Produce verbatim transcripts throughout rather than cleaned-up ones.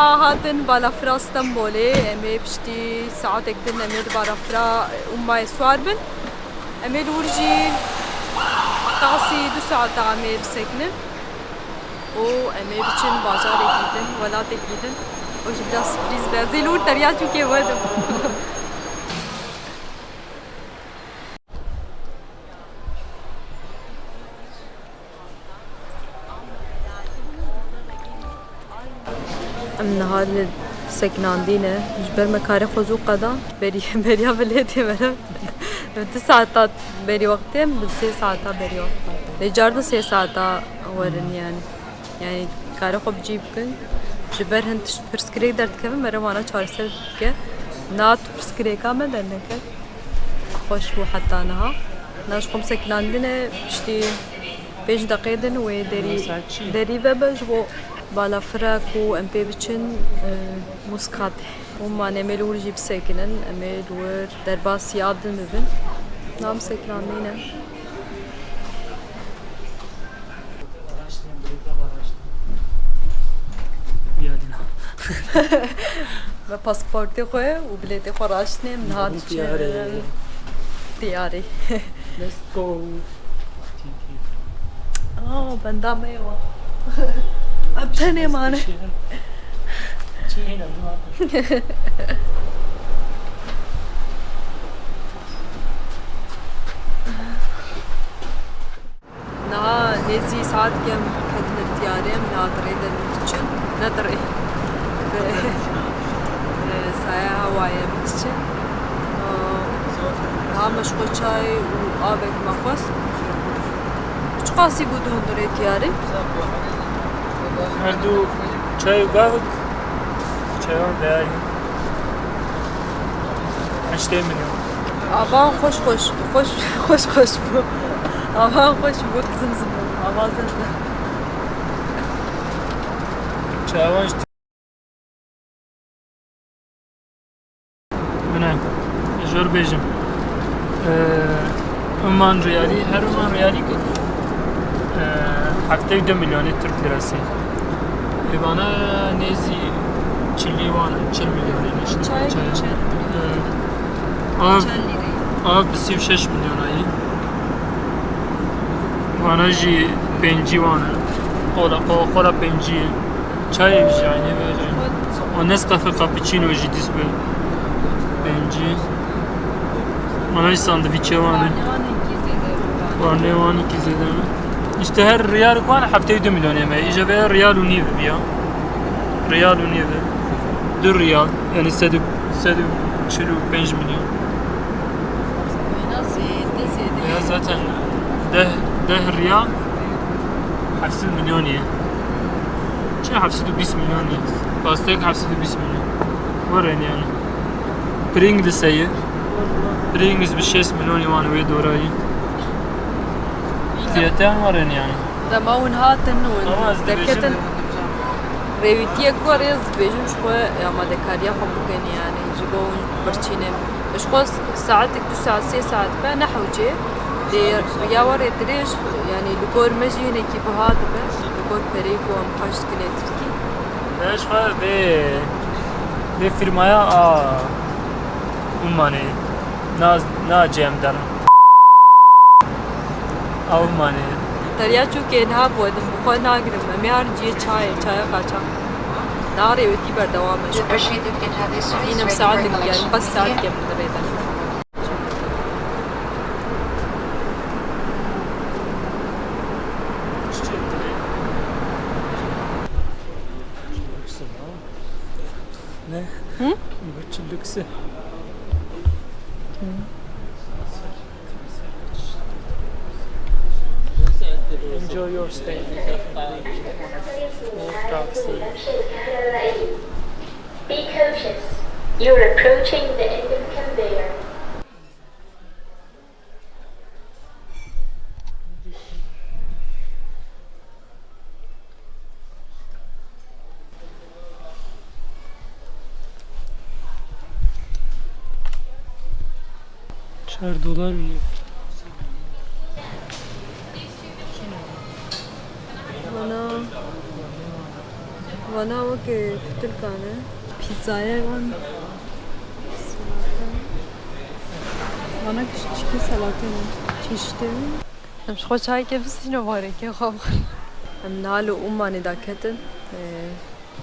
Hatin balafira Stenbolê, em ê piştî saetek din em ê di balafira Ummayê siwar bin. Em ê li wir jî qasî du saeta em ê bisekinin û em ê biçin bajarekî din, welatekî din. O jî biraz sürprîz be. Ez ê li wir teriya çûkê we dim. Em niha li sekinandî ne. Ji ber me karê xwe zû qeda. Berî, beriya bilêtê me re. Bi du saeta berî wextê em, bi sê saeta berî wextê. Lê car din sê saeta werin yani. Yani karê xwe bi cî bikin. Ji ber hin tişt pirsgirêk derdikevin, mere wana çareser dike. Na tu pirsgirêka me derneket. Xweş bû heta niha. Na ji xwe sekinandine, piştî pênc deqê din wê derî, derî vebe ji bo balafira ku em pê biçin, e, Muskatê. Hûn em ê li wir jî bisekinin, em ê li wir derbasî av din bibin. Na em sekinandine. Biya dîna. Me pasportê xwe û bilêtê xwe raştine, em niha diçin tiyarê. Tiyarê. Let's go. Aa, benda me ye wa. Em tenê mane. Çi hêne, dur hatin. Niha nêzî saetekê em ketine tiyarê, em niha di rê de diçin. Ne di rê. Di, e, saya hewayê em diçin. E, niha me ji xwe çay û avek me xwest. Çiqasî bû di hundirê tiyarê? Her du çay û gavik. Çayan deyayî. Heştê milyon. Avan xweş xweş, xweş, xweş xweş bû. Avan xweş bû, zim zim bû. Avan zim zim. Çayan ji Bine, ji wir bêjim. Ee, Umman riyalî, her Umman riyalî ku, ee, heftê û du milyonê Türk lirası. Ê vana nêzî çilî wan, çil milyonê işte. Çay, çay. Ee, av, çend lirayê? Av bi sî û şeş milyon ayî. Vana jî pêncî wan e. Kola, ko-, kola pêncî. Çayê jî aynî ve. O Nescafe cappuccino jî dîs bi pêncî. Ana jî sandviçê wan e. Barnê wan ikî zêde me. İşte her riyal wan heftê û du milyonê me. Îje ve riyal û nîv biya. Riyal û nîv. Du riyal. Yani sed û, sed û çil û pênc milyon. Ya zaten deh, deh riyal heft sed milyon ye. Çi heft sed û bîst milyon ye? Pastek heft sed û bîst milyon. Weren yani. Pringles heye. Pringles bi şêst milyon wan wê dorayî. Fiyete weren yani. Dema hûn hatin, hûn derketin. Rêwîtiyek ku rêz dibêjim ji xwe amadekariya xwe bikin, yani ji bo hûn birçînin. Ji xwe saetek, du saet, sê saet be ne hewce. Lê riya we rê dirêj, yani li gor me jî hinekî biha dibe. Li gor pereyê ku em xerc dikin ê tirkî. Me ji xwe vê, vê fîrmaya a Ummanê na, na cem derim. Ew mane. Teriya çûkê niha bi we din bi xwe nagirim. Em ê herin cihê çayê, çaya qaçax. Niha rêwêtî berdewam e. Înem saetek, yani qas saetekê min dirê de. Ne? Hı? Bu çi lüksü. Enjoy your stay. Taxi. Be cautious. You're approaching the end of conveyor. Çar dolar û nîv. Ana. Vana weke kutilka ne. Pîzzaye wan. Salate. Vana küçük çiki salate ne. Çeşitli. Em ji xwe çayeke bistîne barekê xwe bixwin. Em niha li Ummanê daketin. Ee,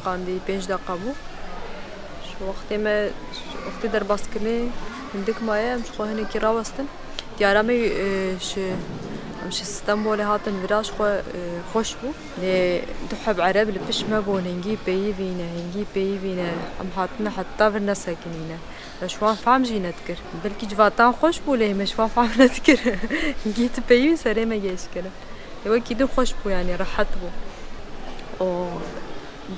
qandî pênc deqa bû. Ji wextê me, wextê derbaskirinê hindik maye, em ji xwe hinekî rawestin. Tiyara me, e, ji, em ji Stenbolê hatin vira, ji xwe, e, xweş bû. Lê du heb Ereb li pişt me bûn, hingî peyivî ne, hingî peyivî ne. Em hatine heta vir nesekinîne. Me ji wan fehm jî nedikir. Belkî civatan xweş bû lê me ji wan fehm nedikir. Hingî tu peyivî serê me gêj kirin. Lê wekî din xweş bû, yanî rehet bû. O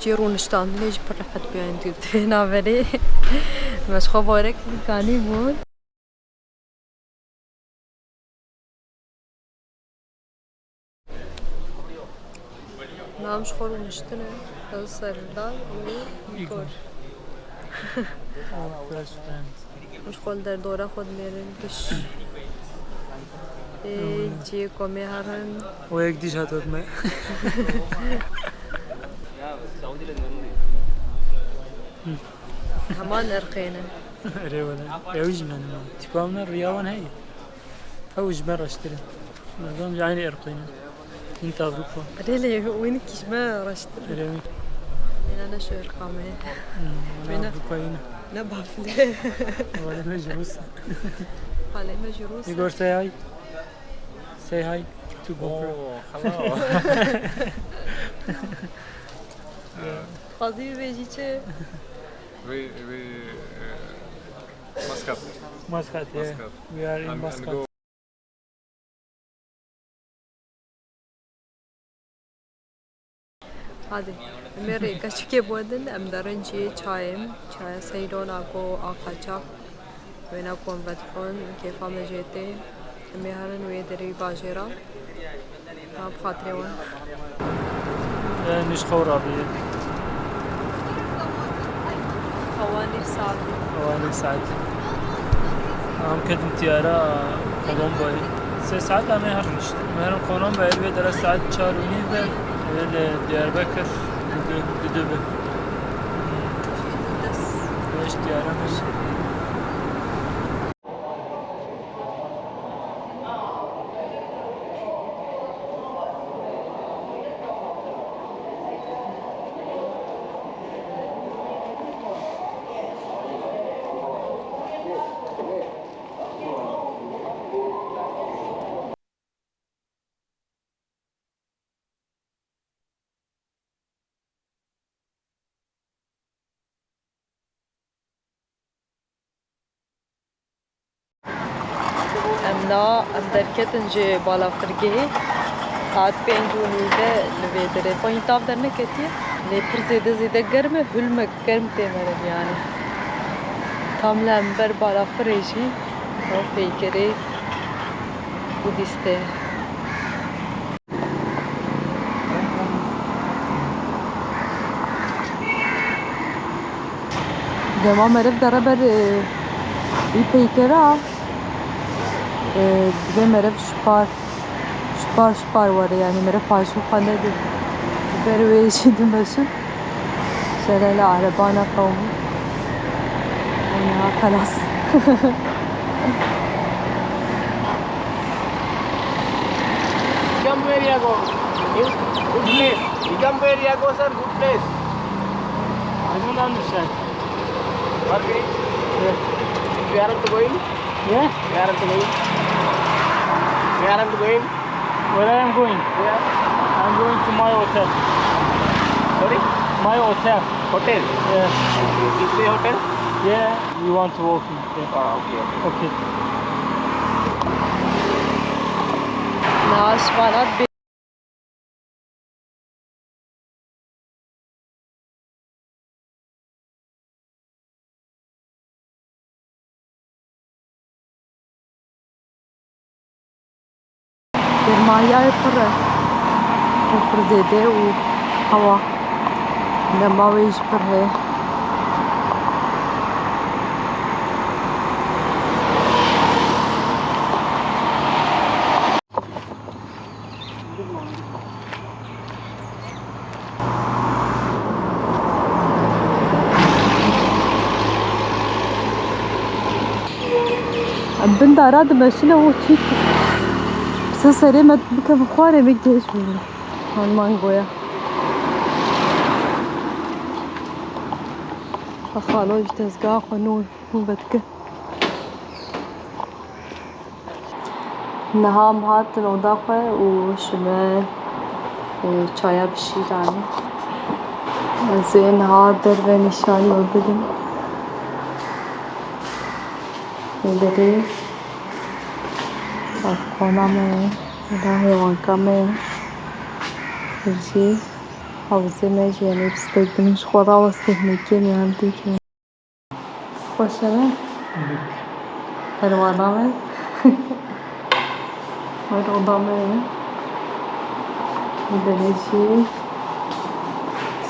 cê rûniştandinê jî pir rehet bû, yanî tu, tu vê naverê. Me ji xwe barek kanî bûn. Nam ji xwe rûniştine. Ez serildar û Îgor. Îgor. Fresh friend. Ji xwe li derdora xwe dinêrin giş. Ê, ciyê komê herin. O yek dîş hat me. Heman irqê ne. Erê wele. Ew jî me ne. Tipa min riya wan heye. Ew ji me reştir e. Merdem ji aynî erqê ne. Hint Avrupa. Erê lê wî ji me reştir e. Erê wî. Êna ne ji irqa me. Hmm, wele Wî ne. Avrupayî ne. Ne bafile. Wele me ji Rûs e. Halê me ji Rûs e. Igor, say hi. Say hi to GoPro. Oh, hello. Dixwazî bibêjî çi? We, we, uh, Muscat. Muscat, yeah. Muscat. We are in Muscat. Hadi. Em ê rêka çikê bidin, em derin cihê çayê, çaya Seydon a ku a qaçax. Wêna ku em vedixwin, kêfa me jê tê. Em ê herin wê derê wî bajêra. Ha, bi xatirê wan. Em ji xew rabî. Hewa nîv saetî. Hewa nîv saetî. Em ketin tiyara Kolomboyê. Sê saet em ê herin. Em herin Kolomboyê, wê dere saet çar û nîv be. Wê li Diyarbekir didu, didu be. Beş tiyara beş. Em na, em derketin ji balafirgehê. Saet pênc û nîv de li vê derê. Xweyî tav derneketiye. Lê pir zêde, zêde germ e, hilmek germ tê meriv yanî. Tam li hember balafirê jî ew peykerê Budîst e. Dema meriv dere ber, e, vî peykera, e, divê meriv ji par, ji par, ji par were, yanî meriv paşû xwe nede. Ber wê jî dimeşin. Şere li erebana qewmî. Û niha xelas. Come where you go. Good place. You come where you go, sir. Good place. I don't understand. What place? Yeah. Where are you going? Yeah? Where are you going? Where are you going? Where I am going? Yeah. I'm going to my hotel. Sorry? My hotel. Hotel? Yeah. This way hotel? Yeah. We want to walk in. Yeah. Ah, okay, okay. Okay. Niha ji van hat bê- Sermayeyê pir e. Pir, pir zêde û hewa, nema wê jî pir heye. Bin dara dimeşine û çî. Pise serê me bike bi xwarê me geş bûne. Han mangoya. Xalo ji tezgaha xwe nû, nû vedike. Niha em hatin oda xwe û ji me, e, çaya bi şîr anî. Ez ê niha derve nîşanî we bidim. Derê balkona me ye, oda heywanka me ye. Jî havuzê me jî, yanî pistek din ji xwe rawestî hinekê me hem dî. Xweş e ne? Her wana me. Her oda me ye. Derê jî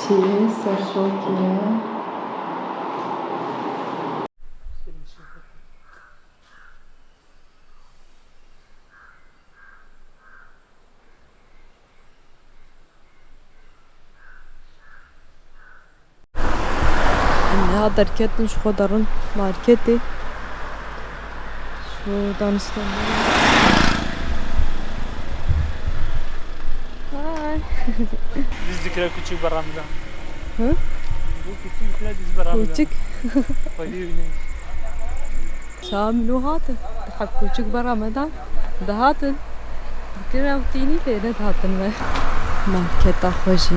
çi ye, serşokê ye. Em niha derketin, ji xwe derin marketê. Şuradan İstanbul. Hi. Düz dikire küçük baramda. Hı? Bu küçük dikire düz baramda. Küçük. Koyuyor güneş. Saet nû hatin. Di heb kûçik bera me dan. Dihatin. Dikir ew tînî lê nedihatin me. Marketa xwe jî.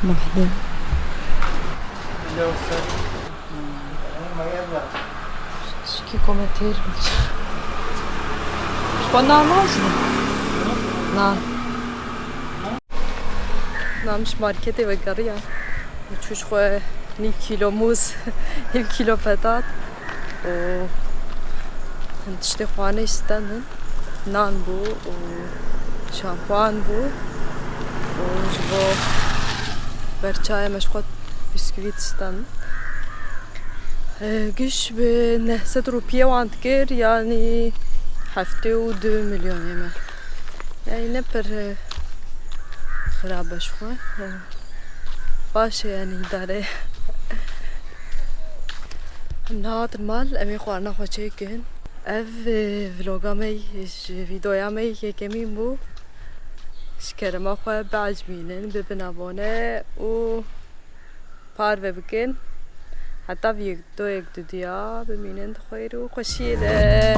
Mahle. Şikî kometêr bû. Xwe nan nazî. Nan. Nam ji marketê vegeriya. Çû ji xwe nîv kîlo mûz, nîv kîlo petat û hin tiştê xwarinê jî stendin. Nan bû û şampuan bû û ji bo berçayê me ji xwe bisküvît stendin. E, giş bi neh sed rûpiyê wan dikir, yanî heftê û du milyonê me. Yanî ne pir, e, xirab e ji xwe. E, baş e, yanî îdare. Em nehatin mal, em ê xwarina xwe çêkin. Ev, e, vloga me, ji vîdeoya me yekemîn bû. Ji kerema xwe biecibînin, bibin abone û parve bikin. Heta vîdeoyek didiya bimînin di xêr û xweşiyê de.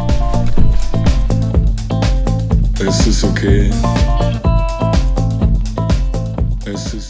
Is this okay? Is this